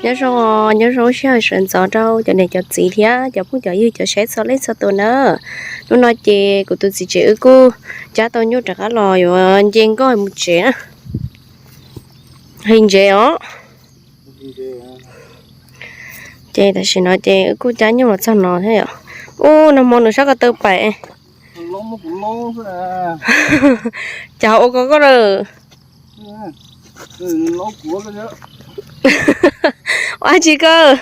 Nyob zoo, nyob zoo sij hawm sawv ntxov rau cov niam cov txiv thiab cov phooj cov ywg cov saib txhua leej txhua tus na. Hnub no ces kuv tus txiv tsev wb kuj cab tau nyuj rov qab los yuav nce nkoj mus tsev na. Hais ntsev os. Ces tam sim no ces wb kuj cab nyuj los txog no thiab yom. Ub, nag hmo nws sab ko taw pais. Cas ua ko koj lawm? Ua tsi koj?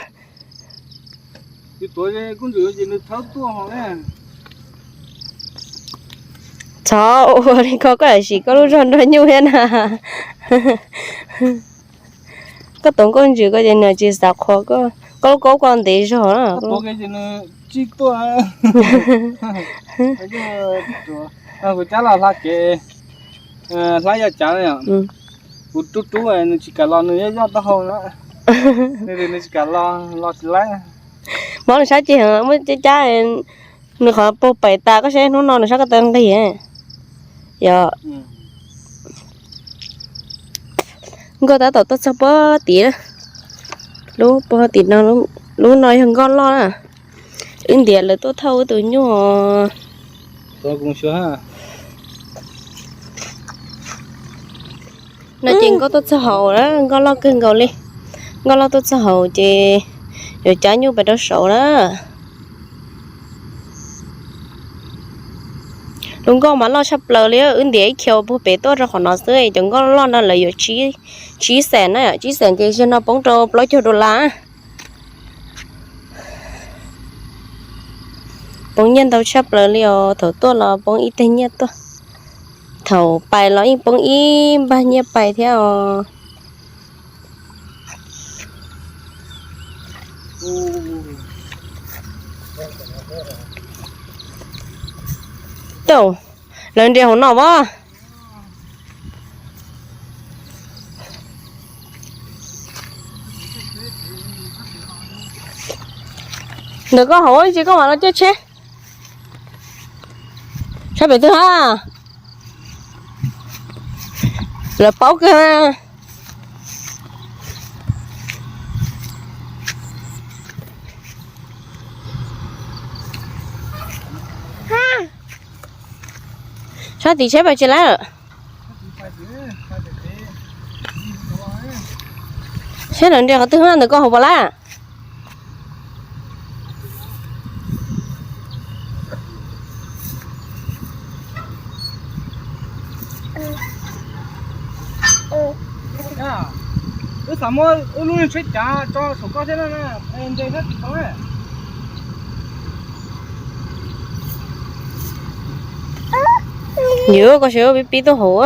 Txhob ua li ko, koj sim koj lub zog nrog nyuj thiab na. Koj tus nkauj ntsws ko ces nws tsis xav qhuas koj, koj lub kaub koj ntev zog na. Kuv cab los hla kev, hla yoj cav, kuv rub rub nws tsis kam los, nws yoj yoj taub hau na. Nws tsis kam los, los tsis laib. Mob nws sab ceg heev, muab cab cab nws qhov puag pem tas, koj saib hnub no nws sab ko taw nqig. Yog nkoj tab tom tuaj txog puag tim, lub puag tim no, lub no yog nkoj loj na. Wb ntiav lawv tuaj thauj wb tus nyuj. No ces nkoj tuaj txog hauv na, nkoj loj kawg nkaus li. Nkoj loj tuaj txog hauv ces yuav cab nyuj pem rau saud na. Lub nkoj mas loj tshaj plaws li, wb ntiav ib khiaus puag pem tuaj rau qhov no xwb, cov nkoj loj no lawv yuav tsib xees na, tsib xees ces zaum no poob rau plaub caug dollar. Poob nyiaj ntau tshaj plaws li os, thaum tuaj los poob ib teg nyiaj tuaj, thaum pais los yeej poob ib npag nyiaj pais thiab os. Tau, lawv nres hauv no as. Ntawm koj hauv tsis koj mam los caij tsheb. Sab pem twg ha? Lawv paub kawg. Sab tim tsheb pais tsis laib lawm. Sab lawv nres qhov twg ntawm koj hauv puas laib? Wb xav muab wb lub tsheb cav tso saum koj thiab na, ntes sab tim ko na. Yus koj sawv pib pib tuaj hauv.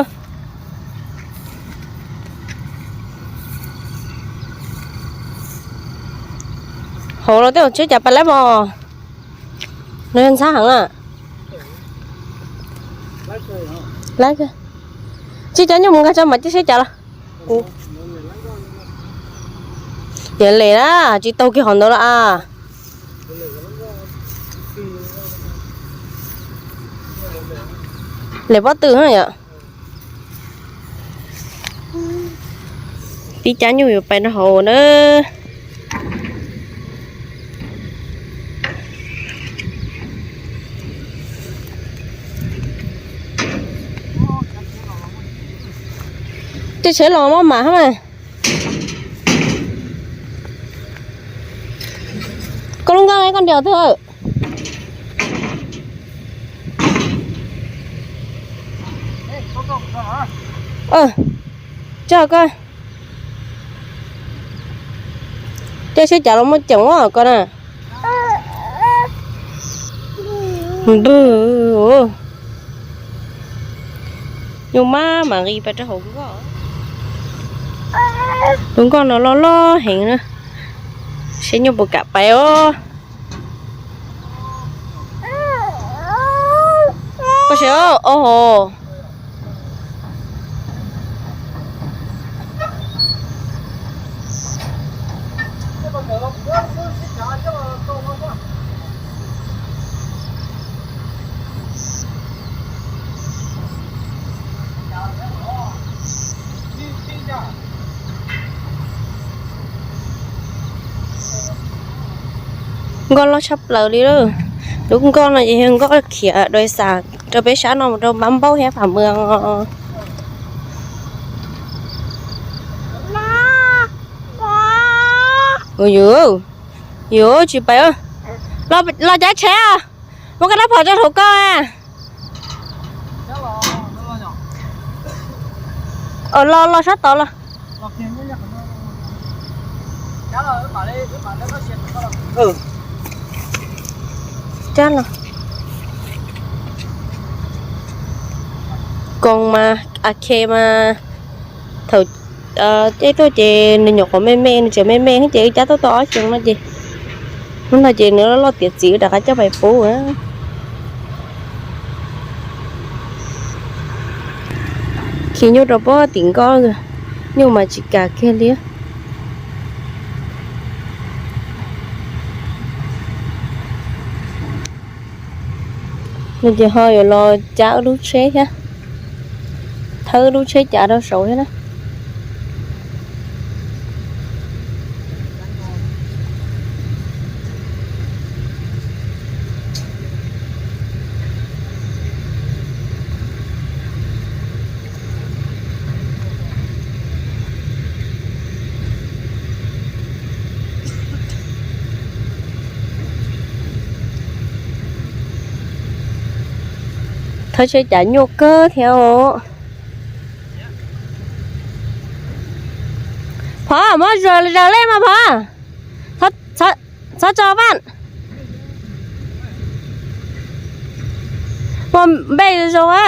Hauv los tej tsheb cav pais laib mos. Nws ntxhab heev na. Laib, tsis cab nyuj mus nkag tso mam coj seb cav los. Yog lem na, tsis taug kiag qhov ntawd los as. Lem pob tw yom. Pib cab nyuj yuav pais rau hauv na. Tej tsheb los maj mam hab mas. Koj lub nkoj koj nres twg? Coj koj, coj seb cav los muaj ceem koj na. Npwg, nyuj maj mam nqis pais rau hauv nkoj. Tus nkoj no loj loj heev na, seb nyuj puas kam pais os. Koj seb, o ho. Nkoj loj tshaj plaws li lawm. Lub nkoj no ces yog nkoj khiav dua xam rau peb sab no mus rau Npab Npaub thiab Pham Mws. Yuav, yuav tsis pais. Los cab tsheb, muab koj rab phom tso hauv koj. Los, los sab tod los. Cab los. Koos mas, a khe mas, thaum caij tuaj ces nws nyuam qhuav me me, nws tseem me me ces wb cab tuaj tau ob xyoos no ces, hnub no ces nws loj loj tiav txiv wb rov qab coj pais pub. Khi nyuj rau pob tim nkoj, nyuj mas tsis kam kiag li. No ces ho yuav los cab wb lub tsheb thiab, thawb wb lub tsheb cav rau saud thiab na. Thawb tsheb cav nyuaj kawg thiab os. Phov, muab zaws zaws lej mas Phov. Txhob tso vaj. Muaj npej zoo a.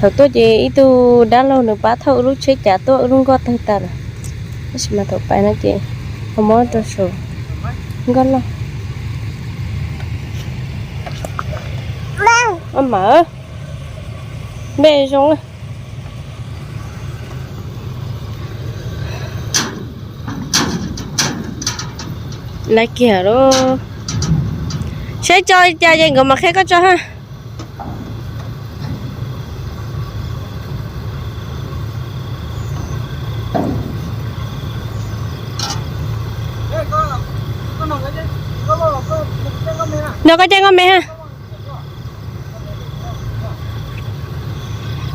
Thaum tuaj ces ib tug dab laug nws pab thauj wb lub tsheb cav tuaj, wb lub nkoj tawg tas lawm. Tab sis mas thaum pais no ces ho muab rau saum nkoj loj. Maj mam, npej zoo. Lawv kiag lauj. Saib tso li cas ces nkawd mam qhia koj tso ha. No koj caij nkoj me ha.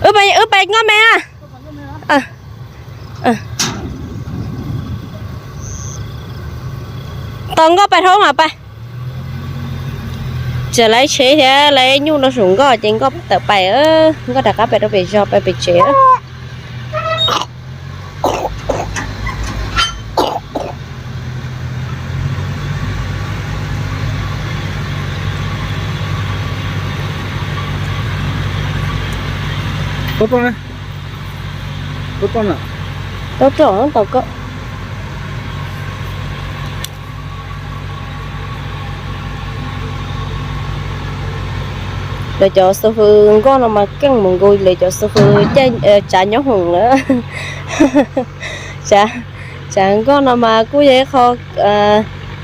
Wb pais nkoj me ha. Tos nkoj pais dhau mas pais. Txawm lawv tsheb thiab lawv nyuj rau saum nkoj ces nkoj tawm pais, nkoj rov qab pais rau pem zos pais pem tsev. Tau rau tau koj. Lawv cov xu fw nkoj no mas keej mus nkaus lawv cov xu fw caij tsav nyob hoom lawm. Tsav nkoj no mas kuj yog ib qho,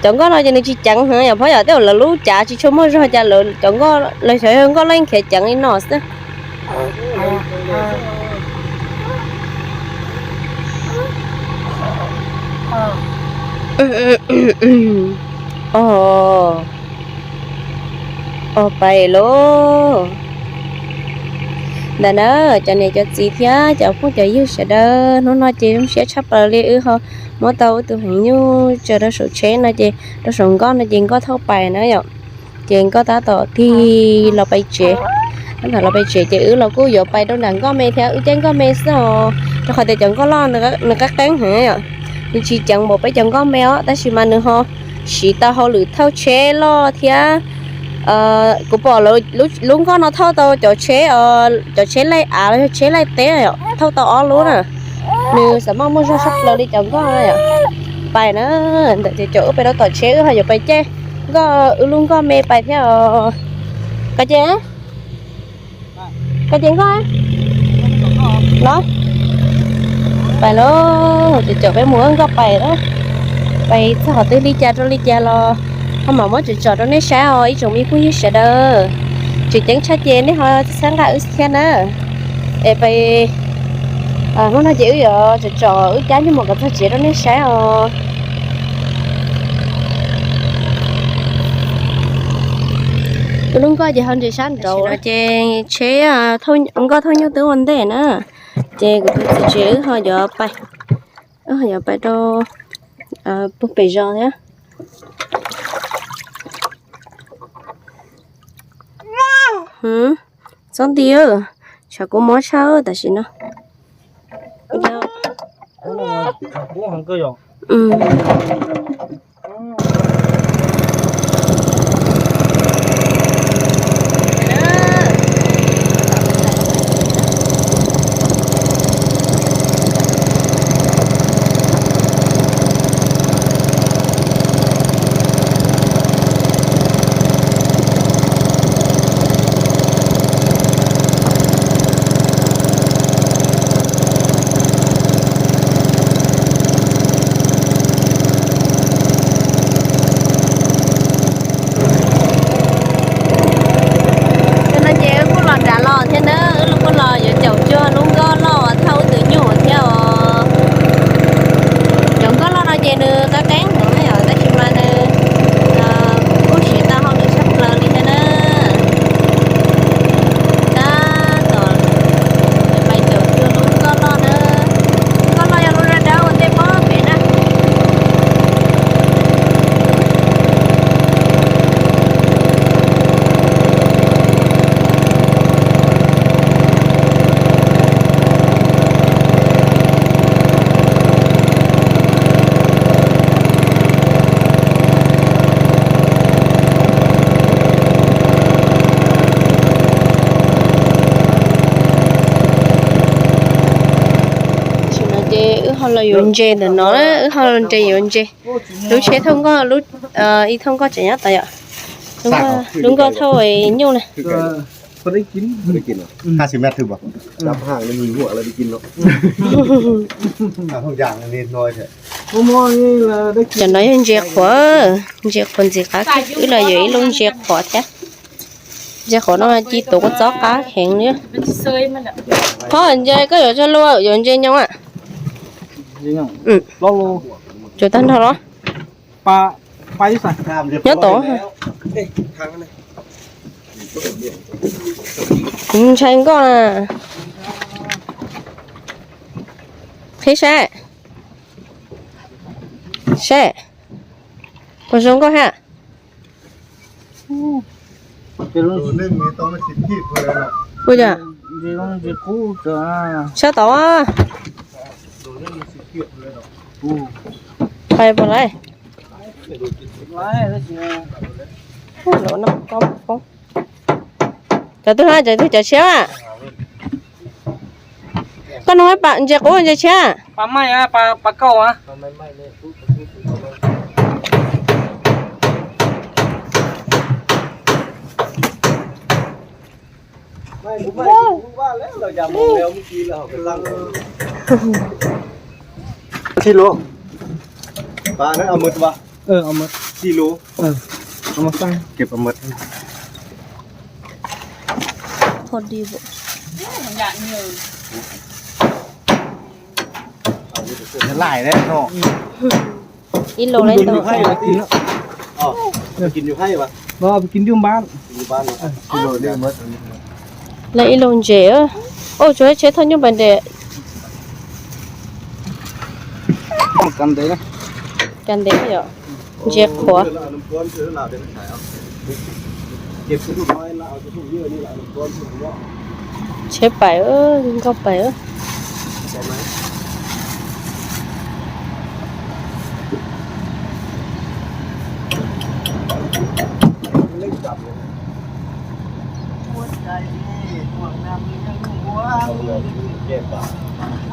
cov nkoj no ces nws tsis ceev heev yom, phab yom, tej zaum lawv lub cav tsis tshua muaj zog cas lawv cov nkoj, lawv xyov yog nkoj leej khiav ceev li no xwb. Os, pais lauj. Ntawm na, cov niam cov txiv thiab cov phooj cov ywg sawv daws, hnub no ces zoo siab tshaj plaws li wb ho muab tau wb tus heev nyuj tsaws rau saum tsheb no ces rau saum nkoj no ces nkoj thauj pais na yom. Ces nkoj tab tom tig los pais tsev. Tab tom los pais tsev ces wb los kuj yuav pais rau nram nkoj me thiab, wb caij nkoj me xwb os, rau qhov tias cov nkoj loj nws qab qeeb heev yom. Nws tsis ceev npaum peb cov nkoj me os, tab sis mas nws ho siv tau hauj lwm thauj tsheb loj thiab. Kuv pom lub nkoj no thauj tau cov tsheb, cov tsheb laij av los yog tsheb laij teb, thauj tau ob lub na. Nws xav maj muaj zog tshaj plaws li cov nkoj na yom. Pais na, ntawm ces caum wb pais rau tom tsheb, wb ho yuav pais caij nkoj, wb lub nkoj me pais thiab os. Koj ces, koj ces nkoj los, pais lauj, ces caum peb mus nkoj pais lauj. Pais txog qhov twg li cas rau li cas los Ho mam muab tsom tsom rau nej saib os ib tsoom me phooj ywg sawv daws. Tseem ceeb tshaj ces nej ho txhawb nqa wb thiab na. Es pais, hnub no ces wb yuav tsom tsom wb cab nyuj mos kom txog tsev rau nej saib os. Wb lub nkoj ces ho nres sab nraud ces tsheb nkoj thauj nyuj twb ua ntej na. Ces kuv tus txiv tsev wb ho yuav pais, wb ho yuav pais rau puag pem zos thiab. Txhob nti, tshav kub mob tshaj tam sim no. Tam no ces wb kuj los nram los thiab na, wb kuj los yuav caum cuag lub nkoj loj uas thauj wb tus nyuj thiab os. Cov nkoj loj no ces nws qab qeeb heev na yom, tab sis mas nws kuj siv tau hauj lwm tshaj plaws li thiab na. Tab tom pais caum cuag lub nkoj loj na. Nkoj loj yog lub dawb dawb ua ntej pob pem na. Tam sim no ces wb ho los yuav ntses ntawm no, wb ho los nres yuav ntses. Lub tsheb thauj nkoj, ib thauj nkoj tseem nyob tod yom. Lub nkoj thauj nyuj na. Cov no yog ntses qhuav, ntses qhuav ntxim qab, wb los yuav ib lub ntses qhuav thiab. Ntses qhuav no ci tuav kua txob qab heev li. Qhov ntses koj yuav tso lua yuav ntses nyoos a? Tsuas tag nrho los? Nyob tod. Kuv ntshai nkoj na. Qhib saib. Saib. Puas zoo nkoj thiab? Ua cas? Sab tod. Pais puas lawm? Cov twg, cov twg cov tshiab? Koj nug ntses qub ntses tshiab? Ib lub, ib lub, ib lub xeeb. Ib lub lawm ntau. Lawm ib lub ntses. Ua tsuas tsheb thauj nyuj pas nres. Kav ntev yom, ntses qhuav. Tsheb pais, nkauj pais.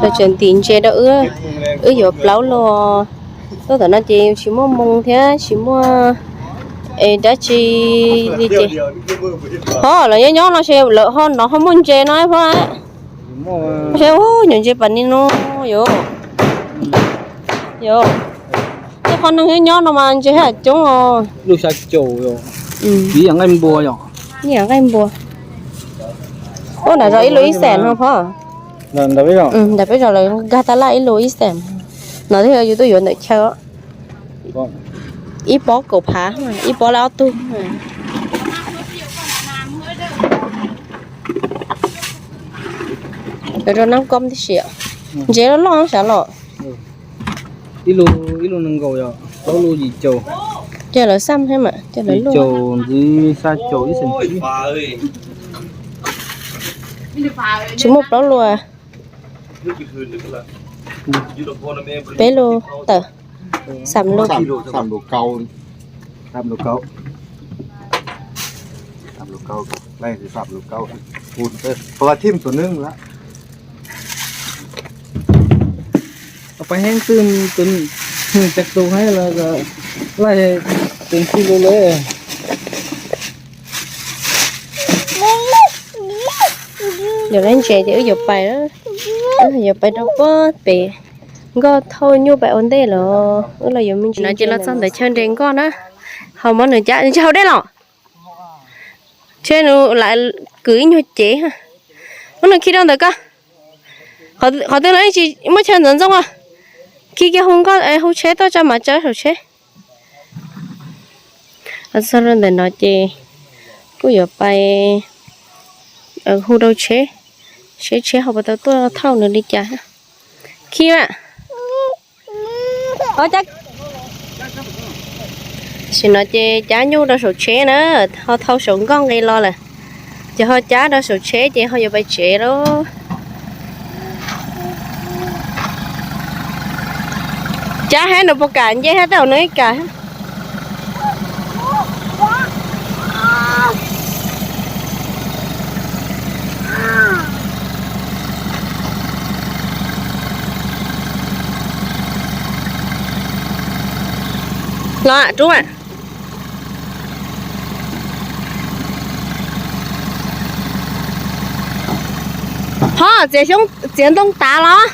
Lawv tseem ntim ntses rau wb, wb yuav plaub los. Tuaj tom no ces tsis muaj moo thiab tsis muaj es dab tsi li ces. Ho lawv nyob nyob no ces lawv ho no ho muaj ntses no phoj. Saib, nyuam ntses pas ni no yom. Yom, nej Qhov neeg nyob no mas ntses haj coob os. Lub xya caum, ib yam nqaij npua yom. Ib yam nqaij npua. Ub, nram zos ib lub ib xees no phoj. Nram peb zos lawv nkag tab laj ib lub ib xees. No thiaj yus tuaj yuav ntawm chaw. Ib pob kaum phav, ib pob lab ob tug. Rau nab kom tib si. Ntses loj loj sav los. Ib lub, ib lub nees nkaum yom, plaub lub yim caum. Ces lawv xaj thiab mas, ces lawv luaj. Yim caum ntxiv xya caum ib xees. Tsis muaj plaub lub. Peb lub tawm. Xam lub. Xam lub kaub. Xam lub kaub. Xam lub kaub. Xam lub kaub. Pab thim tus neeg lawm. Pab heev twg tus, cas tus heev los laij teev txhij lub lawm. Yog lawv ntses ces wb yuav pais, wb yuav pais rau puag pem nkoj thauj nyuj pais ua ntej los wb los yuav me ntsis. No ces los txog ntawm chaw nres nkoj na, ho muab nws cab ntsis hau dej los. Tsheb nws lam kwv ib nyuag cev. Muab nws khi rau ntawm ko. Qhov twg los tsis muaj chaw ntxoov ntxoo os. Khi kiag hu nkoj, hu tsheb tuaj tso mas tso saum tsheb. Txog rau ntawm no ces kuj yuav pais hu rau tsheb, seb tsheb ho puas tau tuaj thauj nws li cas. Khi mas. Tam sim no ces cab nyuj rau saum tsheb na, ho thauj saum nkoj nqis los lawm, ces ho cab rau saum tsheb ces ho yuav pais tsev lauj. Cab heev nws puas kam nce thiab, tej zaum nws ib kam. Los rub mas. Ho txiav xyoob txiav ntoo tav los?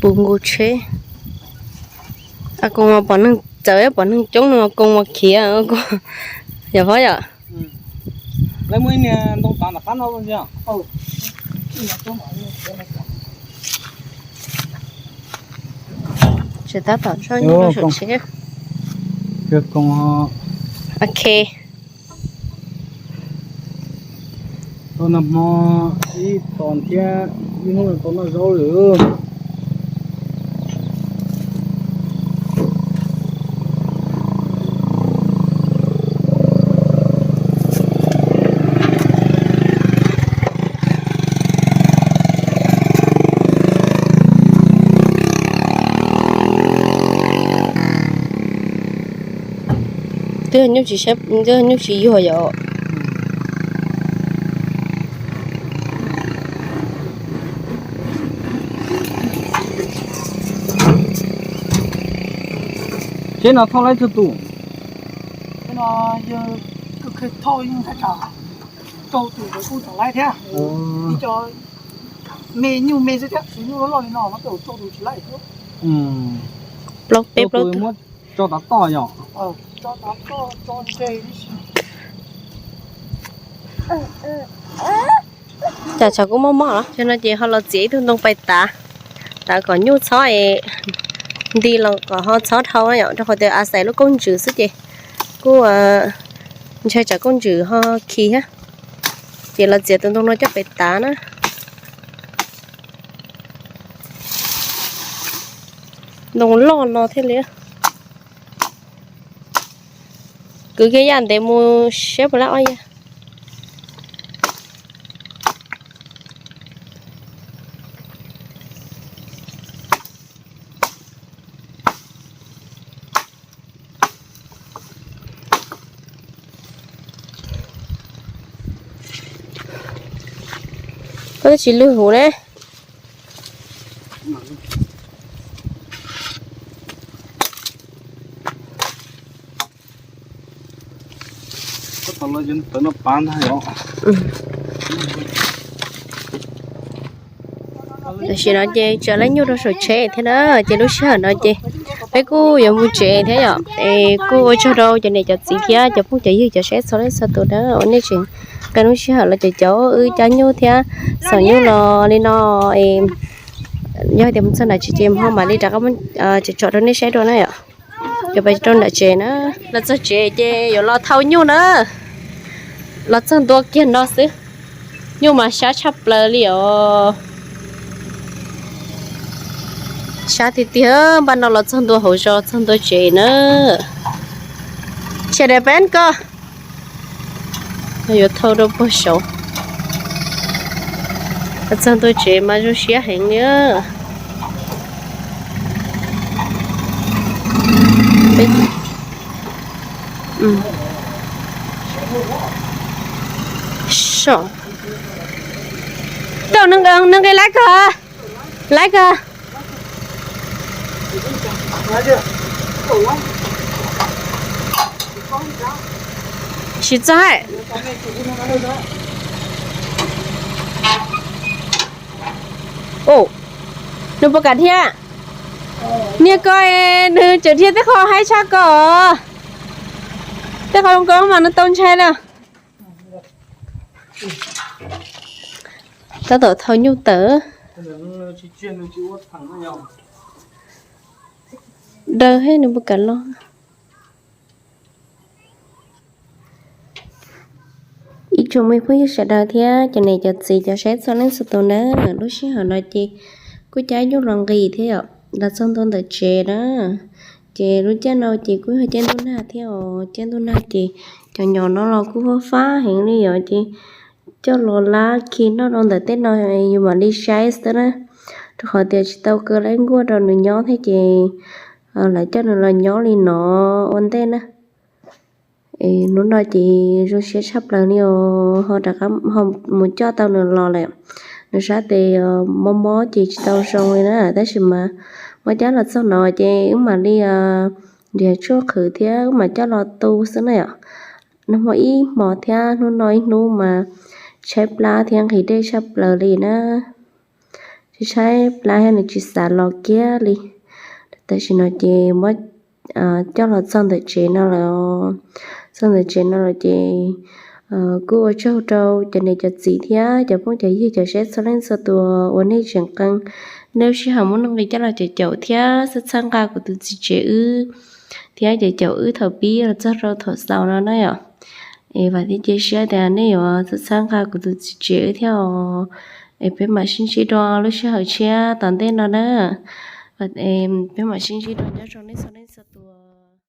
Puv nkaus tsheb. Koos pom neeg txawv, pom neeg coob no koos mas khiav. Yog phob yom. Tsis tab tom zoj nyuj rau saum tsheb. Ok. Tau nag hmo ib tog thiab, ib hnub tau noj zaub lawm. Twb nyuj tsis, twb nyuj tsis yuag yom. Tsheb no thauj laib txhua tus? Tsheb no yog koj thauj yeej thaj tsam rau tus ntawd kuj tseem laib thiab. Ib co me nyuj me xwb thiab, tus nyuj loj loj li no no rau tus tsis laib. Plaub peb plaub tug. Tso tav toj yom? Tso tav toj, tso ntses tib si. Cas tshav kub mob mob los. Ces no ces ho los txiav ib tug ntoo pais tav, tav kom nyuj txhob es nti los kom ho txhob dhau yom, rau qhov tias a xais lub koob ntsws xwb ces kuj ntshai tsam koob ntsws ho khi thiab. Ces los txiav tus ntoo no coj pais tav na. Ntoo loj no thiaj li. Kwv kiag yaj ntev mus saib puas lab ob yaj. Koj twb tsis lwg huv ne. Tam sim no ces tso lab nyuj rau saum tsheb thiab na, ces lub sij hawm no ces peb kuj yuav mus tsev thiab yom. Es kuj ua tsaug rau cov niam cov txiv thiab cov phooj cov ywg cov saib txhua leej txhua tus na uas nej tseem qee lub sij hawm los caum caum wb cab nyuj thiab xaws nyuj los li no. Yog tias mus txog nram tsev ces ho mam li rov qab tsom tsom rau nej saib dua na yom. Ces peb rau nram tsev na. Los txog tsev ces yuav los thau nyuj na. Los txog ntua kiag no xwb, nyuj mas sab tshaj plaws li os. Sab tiag tiag, npaj no los txog ntua hauv zos txog ntua tsev na. Tsis daim peb koj yuav thau rau puag saud. Los txog ntua tsev mas zoo siab heev li. Tau nqe laib kawg, laib kawg. Tsis txog. Nws puas kam dhia? Niag ko nws tseem dhia tej qho haib tshaj ko. Tej qho zoo ko mas nws tau ntshai lawm. Tab tom thau nyuj tawm. Daws thiab nws puas kam los. Ib tsoom me phooj ywg sawv daws thiab cov niam cov txiv cov saib txhua leej txhua tus na, lub sij hawm no ces kuj cab nyuj los nqis thiab yom, los txog ntua ntawm tsev na. Ces lub caij no ces kuj yog caij ntuj nag thiab os, caij ntuj nag ces cov nyom no los kuj fab fab heev li yom, ces coj los lab khi noj rau ntawm tej no yus mam li saib xwb na, rau qhov tias tsis tau kaw laib nkuaj rau nws nyob thiab ces lawv coj nws los nyob li no ua ntej na. Hnub no ces zoo siab tshaj plaws li os, ho rov qab ho mus coj tau nws los lawm. Nws sab tes mob mob ces tsis tau zoo li na, tab sis mas muab cab los txog no ces wb mam li nrhiav tshuaj qhwv thiab wb mam coj los tu xwb na yom. Nag hmo ib hmo thiab hnub no ib hnub mas tshaib plab thiab nqhis dej tshaj plaws li na. Tshaib plab thiab nws tsis xav los kiag li. Tam sim no ces muab coj los txog ntawm tsev no lawm. Txog ntawm tsev no lawm ces kuj ua tsaug rau cov niam cov txiv thiab cov phooj cov ywg cov saib txhua leej txhua tus uas nej tseem qee nej lub sij hawm muaj nuj nqis coj los caum caum thiab txhawb txhawb nqa kuv tus txiv tsev wb thiab caum caum wb thaum pib los txog rau thaum xaus no na yom. Es vam thiab cia siab tias nej yuav txhawb txhawb nqa kuv tus txiv tsev wb thiab os. Es peb mam sib ntsib dua lub sij hawm tshiab tom ntej no na. Peb mam sib ntsib dua, nyob zoo nej txhua leej txhua tus.